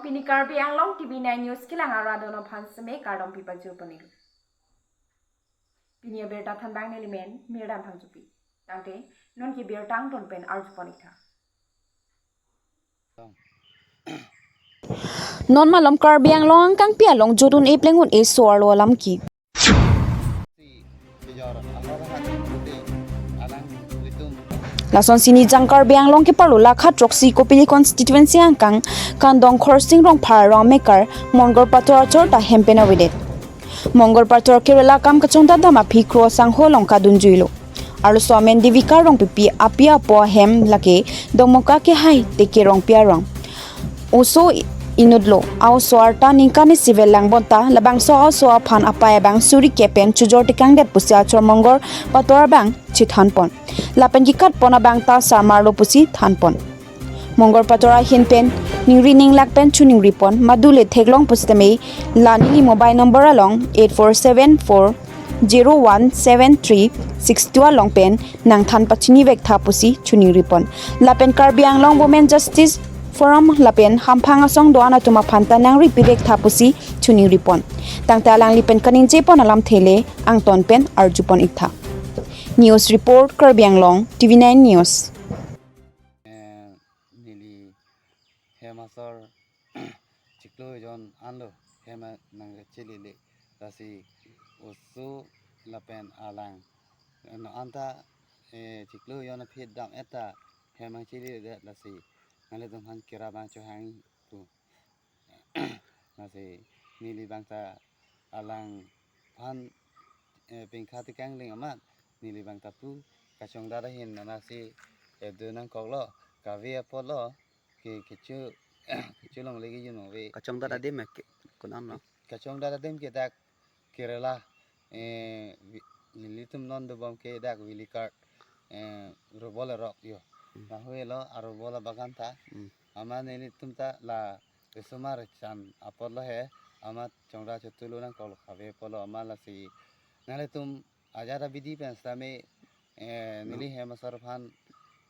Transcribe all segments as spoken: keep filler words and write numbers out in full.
Pini Karbi Anglong T V nine News kelang arat atum aphan seme kardom pipajir pon-iklo. Pini abirta thanbang neli men Mirdan Phangchopi. Tangte non ke birta angton pen arju pon-ik tha. Non malom Karbi Anglong angkangpi along jodun epleng un-e so-arlo alam ke. Lasonsi Nijang Karbi Anglong keparlo lakha throksi Kopili constituency angkang Kandong Khorsing Rongphar arong amekar Mongol Pator achor ta hem pen avedet. Mongol Pator Kerala akam kachongdat dam aphi Kro Sangho along kadunjuilo. Arloso amen Devika Rongpipi, api apo ahem lake Dongmoka kehai Teke Rongpi arong. Oso inutlo, a-oso arta ningkan isi vel lang bonta, labangso a-oso aphan apei abang suri ke pen chojor tekangdet pusi achor Mongol Pator abang chethan pon. Lapen kekat pon abang ta sarmarlo pusi than pon. Mongol Pator ahin pen ningri ninglak pen choningri pon, madu le theklong pusitame la neli mobile number along eight four seven four zero one seven three six two along pen nangthan pachinivek tha pusi choningri pon. Lapen Karbi Anglong Women Justice Forum lapen hamphang asong do-an atum aphan ta nangripivek tha pusi choningri pon. Tangte alangli pen kaningje pon alamthe le angton pen arju pon-ik tha. News report, Karbi Anglong, T V nine News. Eh, neli hem asor chiklo jon anlo hem nangchilile, lasi oso lapen alang, eh, no anta, eh, chiklo jon aphi dam-et ta hem nangchilile, lasi nanglitum aphan kerap nangchohang pu. Lasi neli bang ta alangphan, eh, pingkha tekangling amat neli bang ta pu, kachongdat ahin anasi, eh, do nangkoklo, kave apotlo, ke kecho kecho longle ke jun ave. Kachongdat adim ke, konatlo? Kachongdat adim ke dak Kerala, eh, vi-, nelitum non dobom ke dak Vilikat, eh, Robol arok yo. Hmm. Lahelo Arobol abagan ta. Hmm. Amat nelitum ta la risomar chan apotlo he, amat chongdat chotulo nangkoklo, kave apotlo, amat lasi nanglitum ajat abidi pen sitame, eh, neli hem asor aphan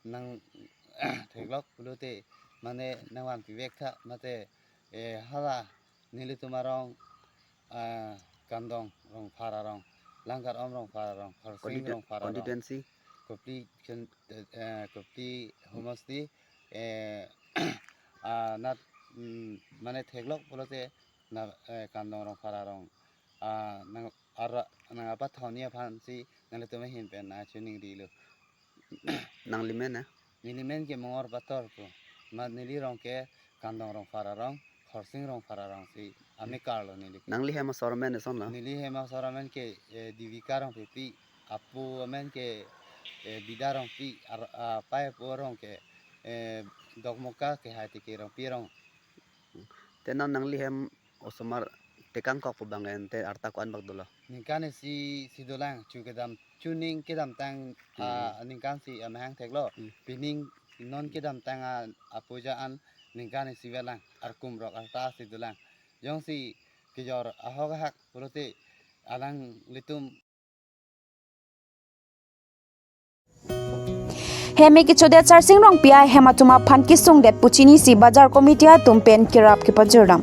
nangtheklok pulote mane nangvanpivek tha, mate, eh, hala nelitum arong, ah, Kandong Rongphar arong, Langkar Om Rongphar arong, Khorsing Constitu-, Rongphar arong, constituency? Kopili con-, eh, Kopili homosti, eh, ah, nat, mm, mane theklok pulote na, eh, Kandong Rongphar arong, ah, nang ara, nang apa thoni aphansi nanglitum ahin pen nangchoningrilo. Nangli men na? Neli men ke Mongol Pator pu. Amat neli rong ke Kandong Rongphar arong, Khorsing Rongphar arong si amekar lo neli ke. Nangli hem asor amen asonlo? Neli hem asor amen ke, eh, Devika Rongpipi, apo amen ke, eh, Bida Rongpi, ar-, apei apo arong ke, eh, Dongmoka kehai Teke Rongpi arong. Te non nangli hem osomar tekangkok pu bang ente arta ko-an bak dolo? Ningkan isi si dolang, chu kedam, chuning kedamtang, hmm, ah, ningkan isi amahang theklo. Hmm. Pining non kedamtang a, apuja an ningkan isi velang, arkum rok arta si dolang. Jongsi kejor ahok ahak pulote alanglitum Hem me kechodet Sarsing Rongpi ahem atum aphan kesungdet pu chinisi bazar committee atum pen kerap kepajirdam.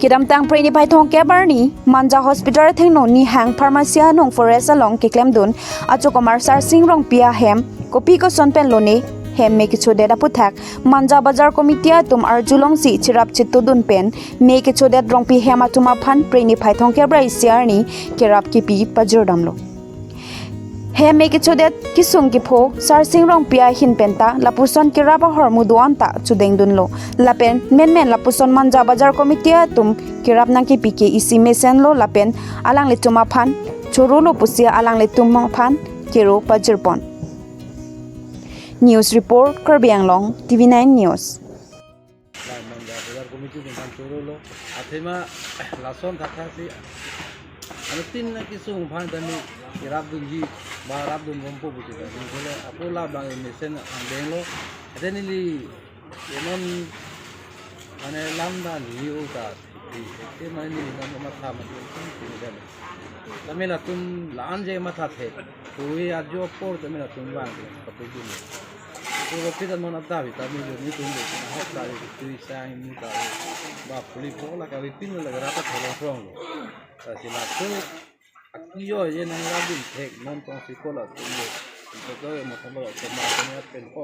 Kedamtang Phre niphai thomkep arni Manja Hospital athengno Nihang Pharmacy anung forest along keklemdun Achokumar Sarsing Rongpi ahem kopi koson pen lone hem me kechodet aputhak Manja Bazar Committee atum arjulongsi cherap chetudun pen me kechodet Rongpi hem atum aphan Phre niphai thomkep ra isi arni kerap kepi pajirdamlo. Hem me kechodet kesung kepho Sarsing Rongpi ahin penta lapuson kerap ahormu do-an ta chodengdunlo. Lapen menmen lapuson Manja Bazar Committee atum kerap nangkepi ke isi mesenlo lapen alanglitum aphan chorolo pusi alanglitum aphan kero pajirpon. News report, Karbi Anglong, T V nine News. La Manja Bazar Committee atum aphan chorolo. Athema lason thakthak si anutin na kesung aphan tani kerapdunji ba rapdunbompo pusi tani kole apo labang mesen angdenglo. Ate neli yenon mane lamdan hi uta. Ate mane neli nang matha mati dan. Tame latum la-an je mathathe. Koi ajo apor tame latum bang patudun. Puro kita non ata vitamin lo ni tum lo, na hok ta lo, tu isang ni ta lo. Ba puli po la ka vitamin lo, la rata tholong prong lo. Lasi laso akiyo ye nang rabin thek non tong si ko latum lo. Ito to mo tong lo, to ma to ni at pen ko.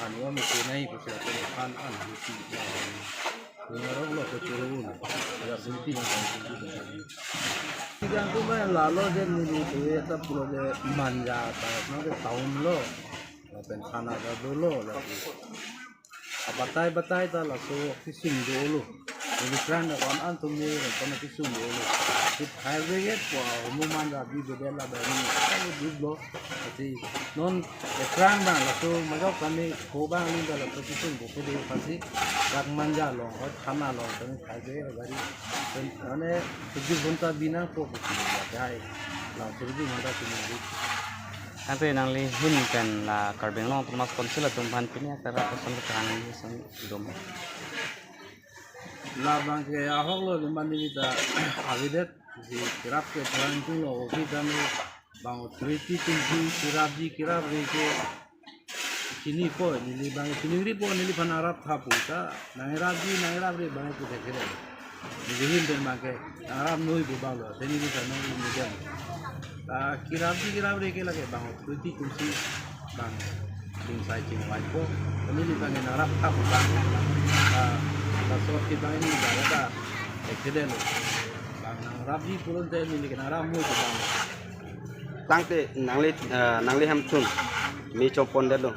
Ani wa mi ko nai ko sila pen kan an ni si. Ni arong lo ko churu na. Ya sini ti nang tong si. Tiga tu ba lalo je ni ni tu ye ta pulo je manja ta, no je town lo. Lapen khana ta dolo lagi. Abatai batai ta laso kisung dolo. Neli pran da kon an tum ni kon kisung dolo. Kit hai brigade po ahormu manja bi bebel la bani. Kalau dublo. Ati non epran bang laso majok kami ko bang ni da laso kisung bo ke de pasi. Rak manja long, hot khana long kami hai brigade bari. Ane tujuh ghonta binang po ko. Jai. Lang tujuh ghonta sini. Ante nangli ahin pen la Karbi Anglong Autonomous Council atum aphan pini akara koson kehang nangli son dom. Labang ke ahok lo dum mani kita avidet si kerap ke terang tung lo kita ni bang authority tung si kerap ji kerap re ke sini po neli bang sini ri po neli aphan arap thapu ta nang rap ji nang rap re bang ke thek re. Neli ahin pen bang ke, ah, noi bu bang lo, teni ni kan noi ni kan. Ah, kerap ji kerap re ke lake bang, tuti kunsi bang, ding sai ching wai po. Teni ni bang, nang rap tap bang. Ah, ta sot ke bang ni bang ta, accident lo. Bang nang rap ji pulon teni ni nang rap noi bu bang. Tangte nangli, eh, nangli hem thun, mi chongpon det lo.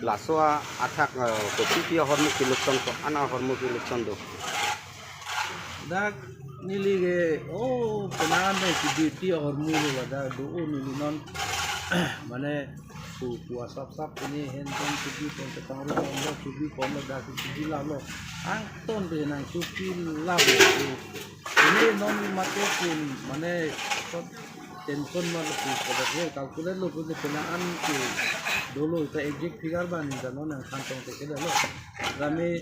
Laso a athak, eh, kopi pi ahormu kelukson ko, an ahormu kelukson do. Dak neli ke, oh, penang an dei si duty ahormu lo ladak do, oh, neli non, mane, ku, ku asap sap ini handphone sugi pon petang ro pon lo sugi pon lo dak sugi la lo. Angton de nang sugi la lo. Ini non mate pun, mane, kot tension ma lo pun, pada ke calculate lo pun penang an ke dolo ta exact figure ba ni ta non nang kantong te ke lo. Kami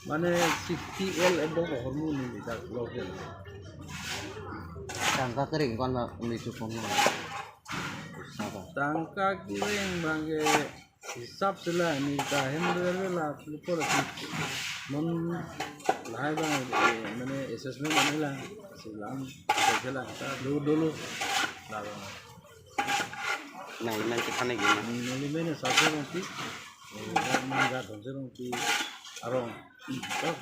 mane sixty L above ahormu ni ni dak lo ke. Tangka kering kon ba umi chukon lo. Sapa? Tangka kering bang ke hisap sila ni ta hem dua la lupa la si non lahai bang, eh, mane assessment mane la silam sila ta dulu dulu la bang. Nang limen kita ni gini. Nang limen ni sasa nanti, eh, nang jaton si nanti arong. Oh.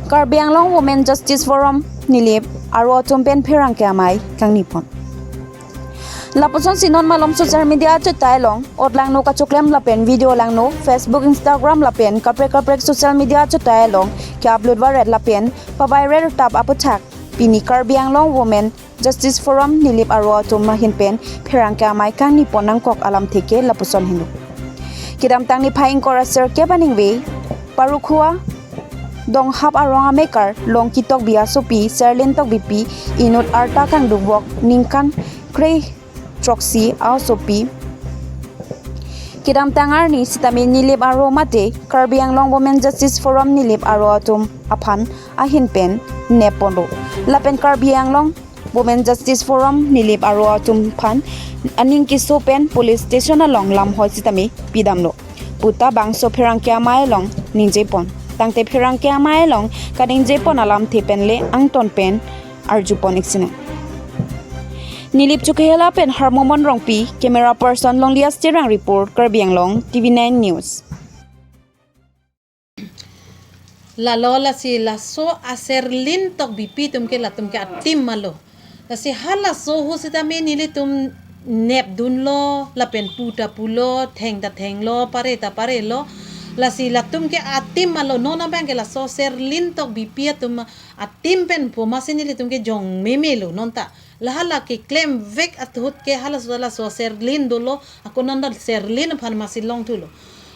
Karbi Anglong Women Justice Forum Nilip aro atum pen pherangke amei kangni pon. Lapuson si non malom social media achutai along, ot langno kachoklem lapen video langno, Facebook, Instagram lapen kaprek kaprek social media achutai along ke-upload varet lapen paviral tap aputhak pini Karbi Anglong Women Justice Forum Nilip aro atum ahin pen pherangke amei kangni pon nangkok alamthe ke lapuson henlo. Kedamtang niphai ingkoi ra sirkep aningve Parukhua Donghap arong amekar Longki Tokbi asopi Serlin Tokbipi inut arta kangduk vok ningkan kre throksi asopi kedamtang arni sitame Nilip aro mate Karbi Anglong Women Justice Forum Nilip aro atum aphan ahin pen nep ponlo. Lapen Karbi Anglong Women Justice Forum Nilip aro atum aphan aning keso pen police station along lamhoi sitame pidamlo puta bangso pherangke amei along ningje pon. Tangte pherangke amei along kaningje pon alamthe pen le angton pen arju pon ik sinang. Nilip Chukehela pen Harmomon Rongpi, camera person Longlias Terang report, Karbi Anglong, T V nine News. Lalo lasi laso a Serlin Tokbipi atum ke latum ke a-team ma lo. Lasi halaso ahut sitame nelitum nep dunlo, lapen pu ta pulo, theng ta thenglo, pare ta parelo. Lasi latum ke a-team ma lo, non abang ke laso Serlin Tokbipi atum a-team pen pu amatsi nelitum ke jong meme lo non ta. La hala keklemvek ahut ke halaso halaso Serlin dolo, ako non ta Serlin aphan amatsi longthulo.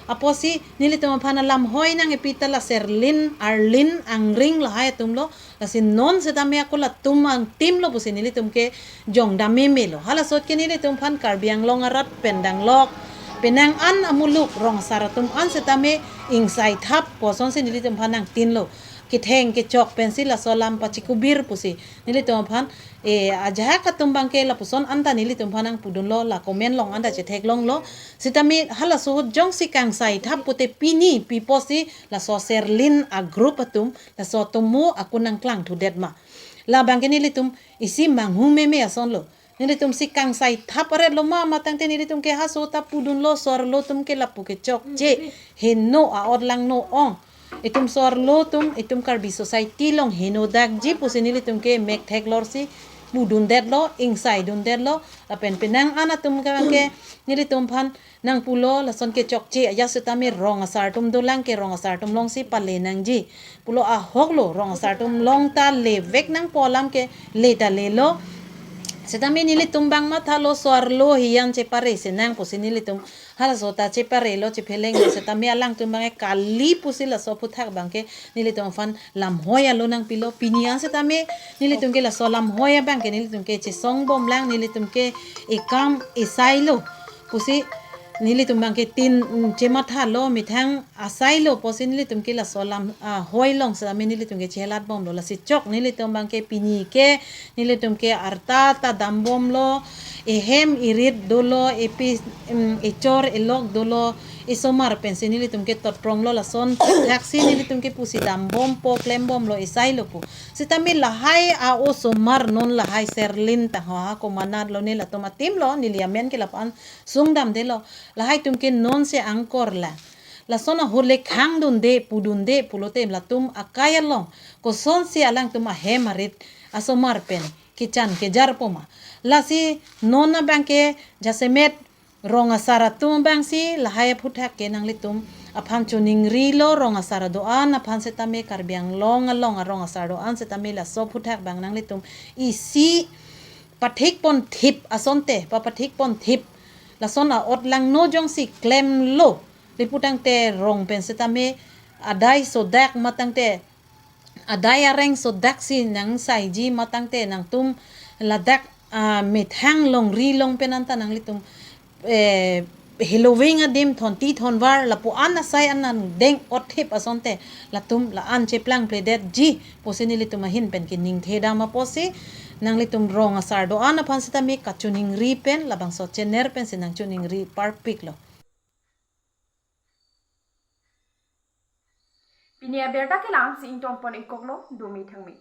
Apotsi nelitum aphan alamhoi nangkepi ta la Serlin, Arlin, Angring lahai atum lo, lasi non sitame ako latum a-team lo pusi nelitum ke jong dam meme lo. Halaso ahut ke nelitum aphan Karbi Anglong arat pen danglok, penang an amuluk rong asar atum an sitame ingsai thap, kosonsi nelitum aphan nangtinlo. ketheng kechok pensi laso alam pachikubir pusi nelitum aphan, eh, ajahak atum abangke lapuson anta nelitum aphan nangpudunlo, la comment along anta chetheklonglo. Sitame halaso ahut jongsi kangsai thap pute pini pi apotsi laso Serlin a-group atum laso atomo akun nangklangthudet ma? La abangke nelitum isi manghumeme asonlo. Nelitum si kangsai thap aretlo ma, matangte nelitum ke halaso ta pudunlo, so-arlo atum ke lapu kechokche, heno, a-ot langno ong. Itum so-arlo atum, itum Karbi society along henodakji pusi nelitum ke mek theklorsi pudundetlo, ingsaidundetlo. Lapen penang an atum ke abangke nelitum aphan nangpulo, lason kechokche ajat setame rong asar atum dolang ke rong asar atum alongsi pale nangji pulo, ahoklo, rong asar atum along ta levek nangpo alam ke le ta lelo. Setame nelitum abang mathalo, so-arlo hiyan chepare senang pusi nelitum halaso ta cheparelo, chephelenglo. Setame alangtum abangke kali pusi laso aphuthak abangke nelitum aphan lamhoi alo nangpilo. Pini an setame nelitum ke laso lamhoi abangke nelitum ke chesongbomlang, nelitum ke ekam esailo pusi nelitum abangke tin, mm, chemathalo, methang asailo pusi nelitum ke laso lam, ah, hoi along setame nelitum ke chehelatbomlo. Lasi chok nelitum abangke pini ke nelitum ke arta ta dambomlo, ehem erit dolo, epi, mm, echor elok dolo, esomar pensi nelitum ke totpronglo, lason thaksi nelitum ke pusi dambompo, klembomlo, esailo pu. Setame lahai a-osomar non lahai Serlin tangho ha komanat lone, latum atimlo, neli amen ke lapu-an sungdamdelo. Lahai atum ke nonsi angkor la. Lason ahut le khangdunde, pudunde pulote latum akai along kosonsi alangtum ahem arit asomar pen kechan kejarpo ma? Lasi non abangke jasemet rong asar atum abangsi lahai aphuthak ke nanglitum aphan choningrilo, rong asar do-an aphan setame, Karbi Anglong along arong asar do-an setame laso aphuthak abang nanglitum isi pathikponthip asonte, papathikponthip. Lason a-ot langno jongsi klemlo, le putangte rong pen setame adai sodak matangte, adai areng sodaksi nangsaiji matangte nangtum ladak, ah, methang longri along pen anta nanglitum, eh, heloving adim thonti thonvar lapu-an asai an nangdeng otthip asonte, latum la-an cheplangpledetji pusi nelitum ahin pen keningthedam apotsi nanglitum rong asar do-an aphan setame kachiningri pen labangso channel pensi nangchiningri parpiklo. Pini abirta ke la-ansi ingtonpon-ikoklo, dome thangme.